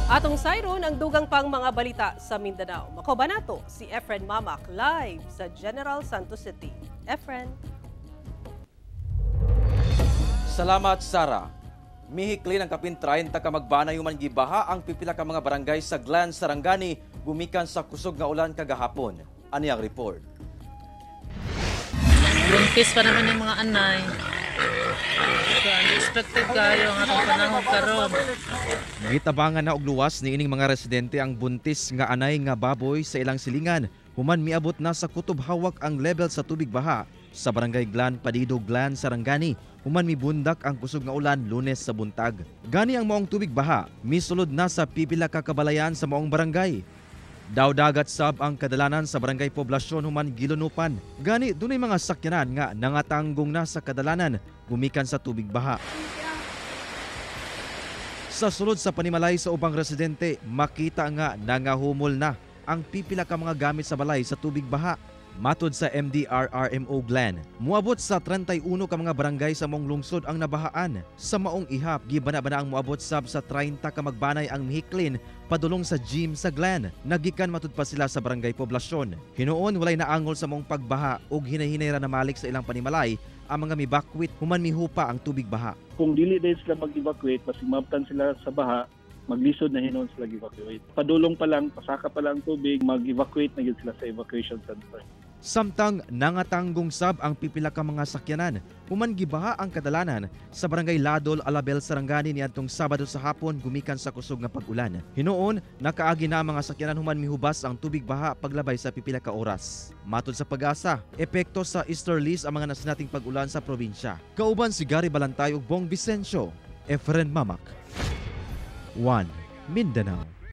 Atong sayron ang dugang pang mga balita sa Mindanao. Makauban nato si Efren Mamac live sa General Santos City. Efren. Salamat, Sara. Mihiklin ang kapin 30 ka magbanay human gibaha ang pipila ka mga barangay sa Glan, Sarangani, gumikan sa kusog nga ulan kagahapon. Ani ang report. Buntis pa naman yung mga anay. So, unexpected kayo ang atong panahon karon. Gitabangan na og luwas niining mga residente ang buntis nga anay nga baboy sa ilang silingan human miabot na sa kutob hawak ang level sa tubig baha sa barangay Glan, Padido, Glan, Sarangani human mibundak ang kusog nga ulan Lunes sa buntag. Gani ang maong tubig baha misulod na sa pipila ka kabalayan sa maong barangay. Daw dagat sab ang kadalanan sa barangay Poblasyon human gilunupan. Gani dunay mga sakyanan nga nangatanggong na sa kadalanan gumikan sa tubig baha. Sa sulod sa panimalay sa ubang residente, makita nga nangahumol na ang pipila ka mga gamit sa balay sa tubig baha. Matod sa MDRRMO Glen, muabot sa 31 ka mga barangay sa maong lungsod ang nabahaan. Sa maong ihap, gibana-bana ang muabot sab sa 30 ka magbanay ang mihiklin padulong sa gym sa Glen. Nagikan matud pa sila sa barangay Poblasyon. Hinuon walay naangol sa maong pagbaha ug hinay-hinay ra namalik sa ilang panimalay ang mga mibakwit human mihupa ang tubig baha. Kung dili din sila mag-evacuate, basig maabtan sila sa baha, maglisod na hinuon sila evacuate. Padulong pa lang, pasaka pa lang tubig, mag-evacuate na gyud sila sa evacuation center. Samtang nangatanggong sab ang pipila ka mga sakyanan, human gibaha ang kadalanan sa barangay Ladol, Alabel, Sarangani niadtong Sabado sa hapon gumikan sa kusog nga pag-ulan. Hinuon, nakaagi na ang mga sakyanan human mihubas ang tubig baha paglabay sa pipila ka oras. Matod sa PAGASA, epekto sa easterlies ang mga nasinating pag-ulan sa probinsya. Kauban si Gary Balantay ug Bong Vicencio, Efren Mamac. 1. Mindanao.